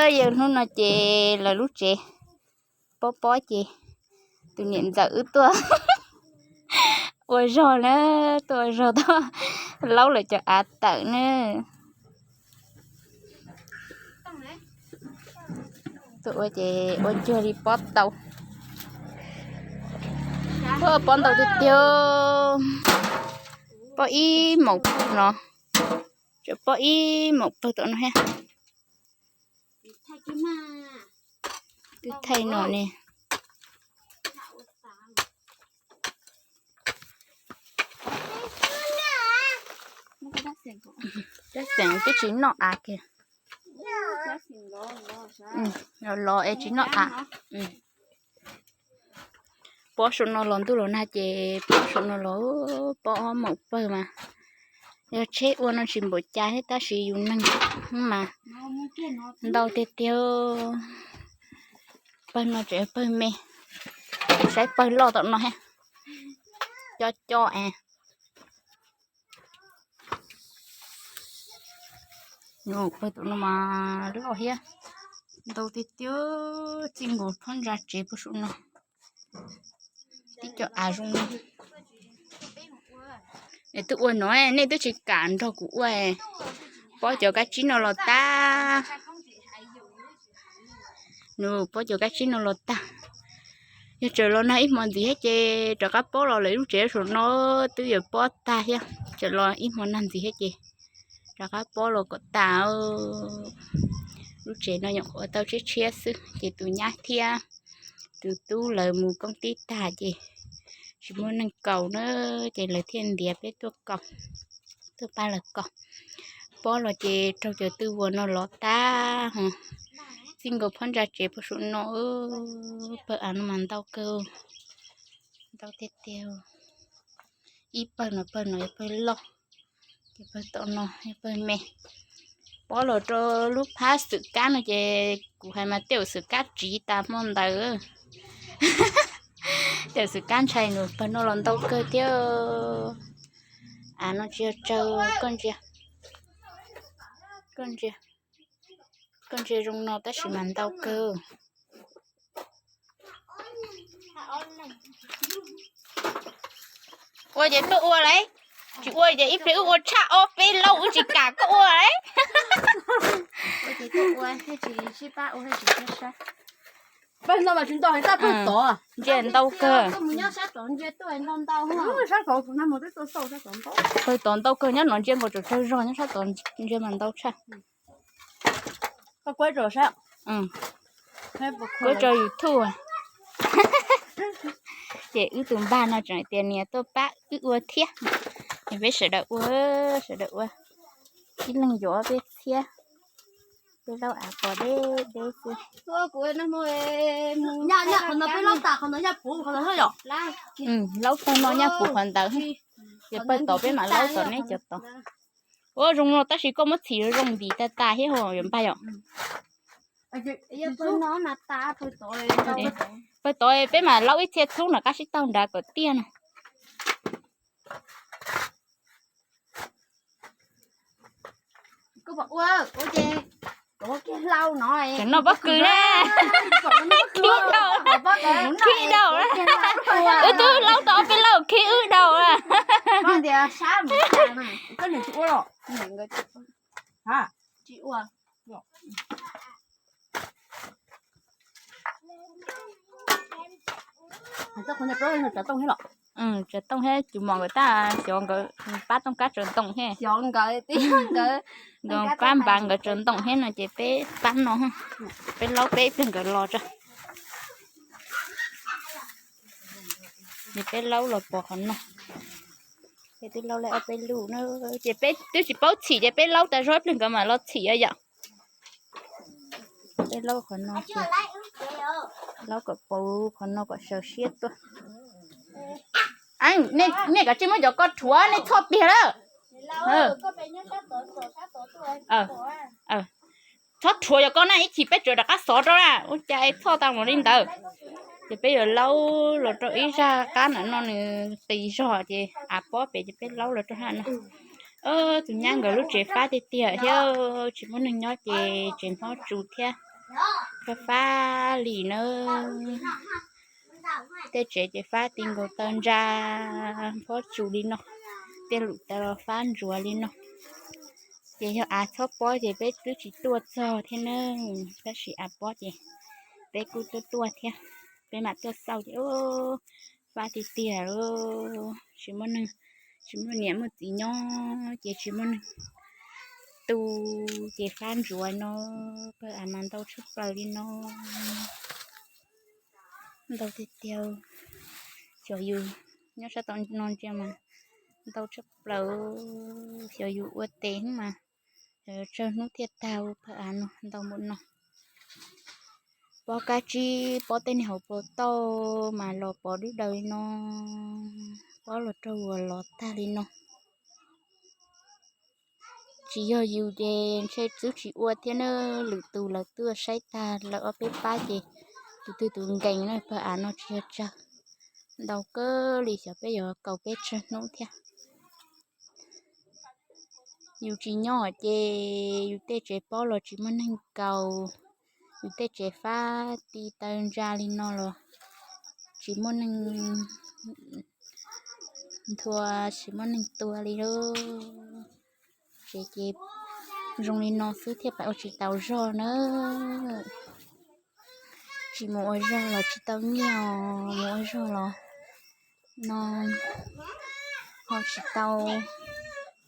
Peb yawg hnub no ces lawv lub tsev pob pob ces tus niam ntxawm wb tuaj ua zog na, tuaj ua zog tuaj laub lawv cov av tawm na. Tuaj ua ces ua cuag li pob tau, pob ntau tiag tiag, pob ib maum pawg no, tseem pob ib maum pawg tom no thiab. Twb thaij no ne. Tab xeem twb tsis noj av kiag. Los los es tsis noj av. Pob saum no los ntuj los nag ces pob saum no los pob ob maum pawg mas yog tsheb ua no tsis npaum cas thiab tab sis yus neeg mas ntau tiag tiag. Pawg no tseem yog pawg me, saib pawg loj tom no thiab. Co co es. Pawg tom no mas loj thiab, ntau tiag tiag, txij nkaus phab ntsa tsev puag saum no. Tib co av zoo. Es twb ua no, nej twb tsis kam nrog kuv ua. Pob cov kab tsib no los tag. Nws pob cov kab tsib no los tag. Yog tseem los nag ib hmo ntxiv thiab ces rov qab pob los lawm, lub tsev saum no twb yuav pob tag thiab. Tseem los ib hmo nag ntxiv thiab ces rov qab pob los kom tag. Lub tsev no nyuam qhuav tau tshiab tshiab xwb ces tus nyab thiab tus tub lawv mus koob tib tag ces tsis muaj neeg kaus na, ces lawv thiaj ntiav peb tuaj kaus, tuaj pab lawv kaus. Pob los ces raug cov twj vuas no lov tag ho. Txij nkaus phab ntsa tsev puag saum no, pawg av no mas ntau kawg, ntau tiag tiag. Ib pawg no, pawg no yog pawg loj, ces pawg tom no yog pawg me. Pob los rau lub phab xwm kab no ces kuv hais mas tej zaum xwm kab tsiv tas hmo ntawd. Tej zaum xwm kab ntshai nws, pawg no los ntau kawg thiab. Av no tsis yog tsawg, koj ntsia, koj ntsia, koj ntsia zoo no tab sis mas ntau kawg. Ua ces tuaj ua lauj, tsis ua ces ib pliag wb ua tshaj ob peb laub wb tsis kam koj ua lauj. Pawg no mas tsis ntau, tab pawg tod ntsia ntau kawg. Pawg tod ntau kawg, nyob no ntsia nkaus tseem tsawg zog, nyob sab tod ntsia mas ntau tshaj. Kuv tso YouTube. Ces wb tus npag no tseem hais tias niam tuaj pab wb ua thiab. Peb sawv daws ua, sawv daws ua, ib leeg yuav peb txhiab. Peb laub av pos deb deb xwb. Laub pawg no nyaj puv qhov ntawd, ces pawg tod peb mam laub tom neb cov tod. Ua zoo no tab sis koj muab txhim zoo zoo ntim tas tas thiab ho yuav npag yom. Pawg tod peb mam laub ib txhia txhub nram qab sib taug nrad kom tiaj no. Tseem noj pob kws na. Khib dhau, khib dhau. Wb twb laub tau ob peb laub khib wb dhau. Tsav tooj thiab cus mos nkawd tab xyov nkawd pab tooj kab tsaws ntoo thiab. Nkawd pab npav nkawd tsaws ntoo thiab no ces peb pab no, peb laub peb ib pliag nkawd los tso. Ces peb laub los pos qhov no. Peb twb laub lawm ob peb lub na, ces peb twb tsis paub txhim ces peb laub tas zog ib pliag nkawd mam los txhim yom. Peb laub qhov no, laub kom pauv qhov no kom sawv siab tuaj. Nej kav tsij muab cov ko rhuav, nej txhoj tiag lawm. Txhob rhuav cov ko na, ib chim peb tseem rov qab xov rau na, ua cas es txhoj tau mus li ntawd. Ces peb yuav laub los rau ib zaj qab ntawm no nws qis zog ces av pob pem ces peb laub los rau hauv no. Tus nyab nkawd lub tsev fab tiag tiag thiab, tsis muaj neeg nyob ces tseem hmob tsus thiab. Fab fab li na. Tej tsev ces fab ti nkaus taw ntsa, pob tsuas li no, tej lwm taws los fab ntsuav li no. Ces yog av txhob pob ces peb twb tsis tuaj txog thiab na, tab sis av pob ces peb kuj tuaj tuaj thiab. Peb mam tuaj xauj ces fab tiag tiag, tsis muaj neeg, tsis muaj niam muaj txiv nyob ces tsis muaj neeg tu, ces fab ntsuav no, pawg av mas ntau tshaj plaws li no. Ntau tiag tiag, xyov yus nyob sab tom no ntsia mas ntau tshaj plaws, xyov yus ua tes mas tsawg hnub thiaj tag, pawg av no ntau npaum no. Pob kab tsib, pob tej niag hauv paus tauj mas los pov dub daws li no, pob los raug uas los tag li no. Tsis yog yus ces ntshe twb tsis ua thiab na, lwm tus lawv twb saib tag lawm ob peb pab ces tus twg tus nkees na, pawg av no tsis yog tsawg, ntau kawg li, xyov peb yuav kaus peb tsawg hnub thiab. Yus tsis nyob ces yus tej tsev pob los tsis muaj neeg kaus, yus tej tsev fab ti taw ntsa li no los tsis muaj neeg nthua, tsis muaj neeg tua li lauj. Tsev ces zoo li no xwb thiaj pab ua tsis tau zog na. Tsis mus ua zog los tsis tau nyiaj, mus ua zog los no ho tsis tau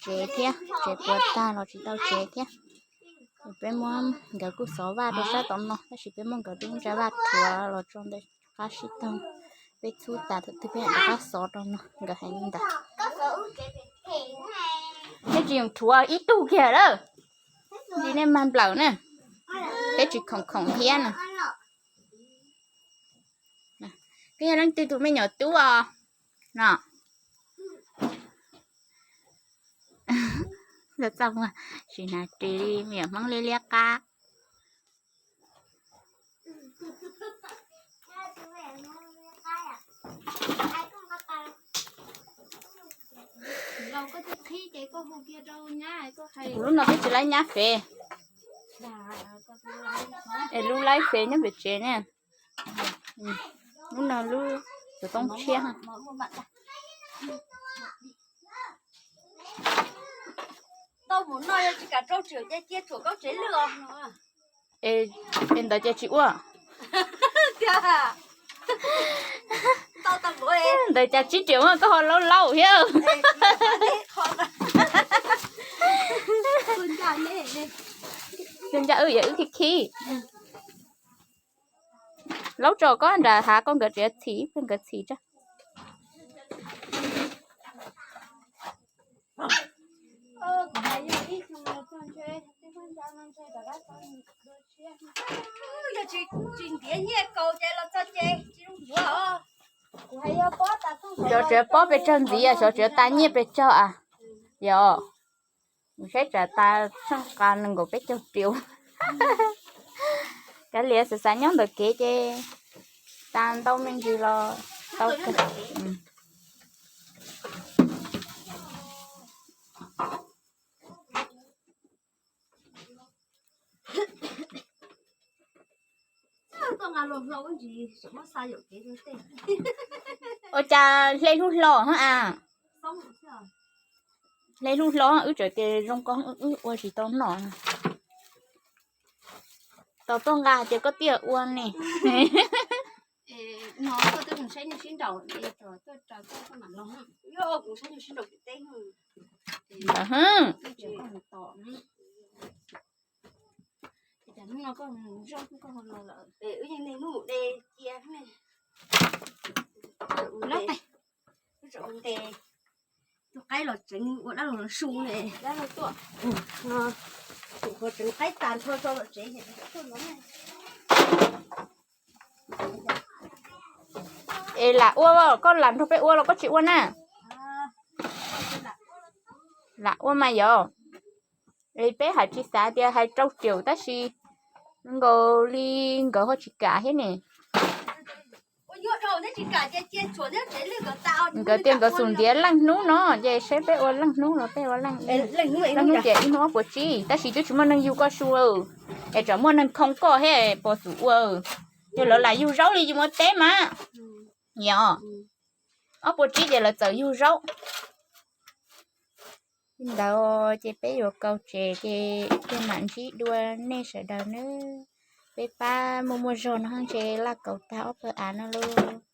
tsev thiab, tsev puas tag los tsis tau tsev thiab. Peb muab, nkawd kuj xov vaj rau sab tom no tab sis peb muab nkawd lub ntsa vaj rhuav los tso ntawm qab sib taug, peb txhub tas thaum twg peb mam rov qab xov rau no, nkawd hais li ntawd. Neb tsis yeem rhuav ib tug kiag lawm, tsis nej mag nplawm na, peb tsis khoom khoom thiab na. Koj yog leej twg tus me nyuam tub os no? Txaj muag, sim hnav ris li me nyuam Hmoob liab liab qab. Kuv lub no twb tsis laib nyab fev, es lub laib fev nyob pem tsev ne. Lub no lub xov tooj tshiab. Tau mus no yog tsis kam rau tsev, cia tsuam koj tsev lwj os. Es ntawd ces tsis ua. Ntawd cas tsib riam koj ho laub laub thiab. Ncaj wb yog wb khib khib. Laub tso koj nram hav, koj nkawd tsev txhim, koj nkawd txhim tso. Xyov tsev pob pes tsawg ntxiv, xyov tsev tas nyiaj pes tsawg a. Yog, saib tsam tas tsheej qa nees nkaum peb caug riam. Kav liam, xav xav nyob ntawm kev ces tas ntau me ntsis los tau kawg. Ua cas hle hlub hlo a? Hle hlub hlo, wb tseem tias zoo ko wb ua tsis tau noj. Tau tuaj nqa ces koj thiaj ua ne. Tus qaib los tseev ua dab los su ne. Tseev qaib tas nrho tso los tsev. Es lam ua, koj lam nrog peb ua los koj tsis ua na? Lam ua mas yog. Es peb hais tsis xav tias hais rau riam tab sis nkaus li nkawd ho tsis kam thiab ne. Nkawd tias nkawd xum ntiav leej hnub no ces saib peb ua leej hnub los peb ua leej, leej hnub ces ib hnub ob puas tsib tab sis twb tsis muaj neeg yug koj su lawm. Es tsam muaj neeg khoo koj thiab puas xum ua, yog lawv lam yug zaub li yus muaj teb mas. Yog, ob puas tsib ces lawv txawm yug zaub. Li ntawd ces peb yuav kaus tsev ces mam ntsib dua nej sawv daws nawb. Peb pab muaj muaj zog no ntshe laj kaus tag ob pawg av no lauj.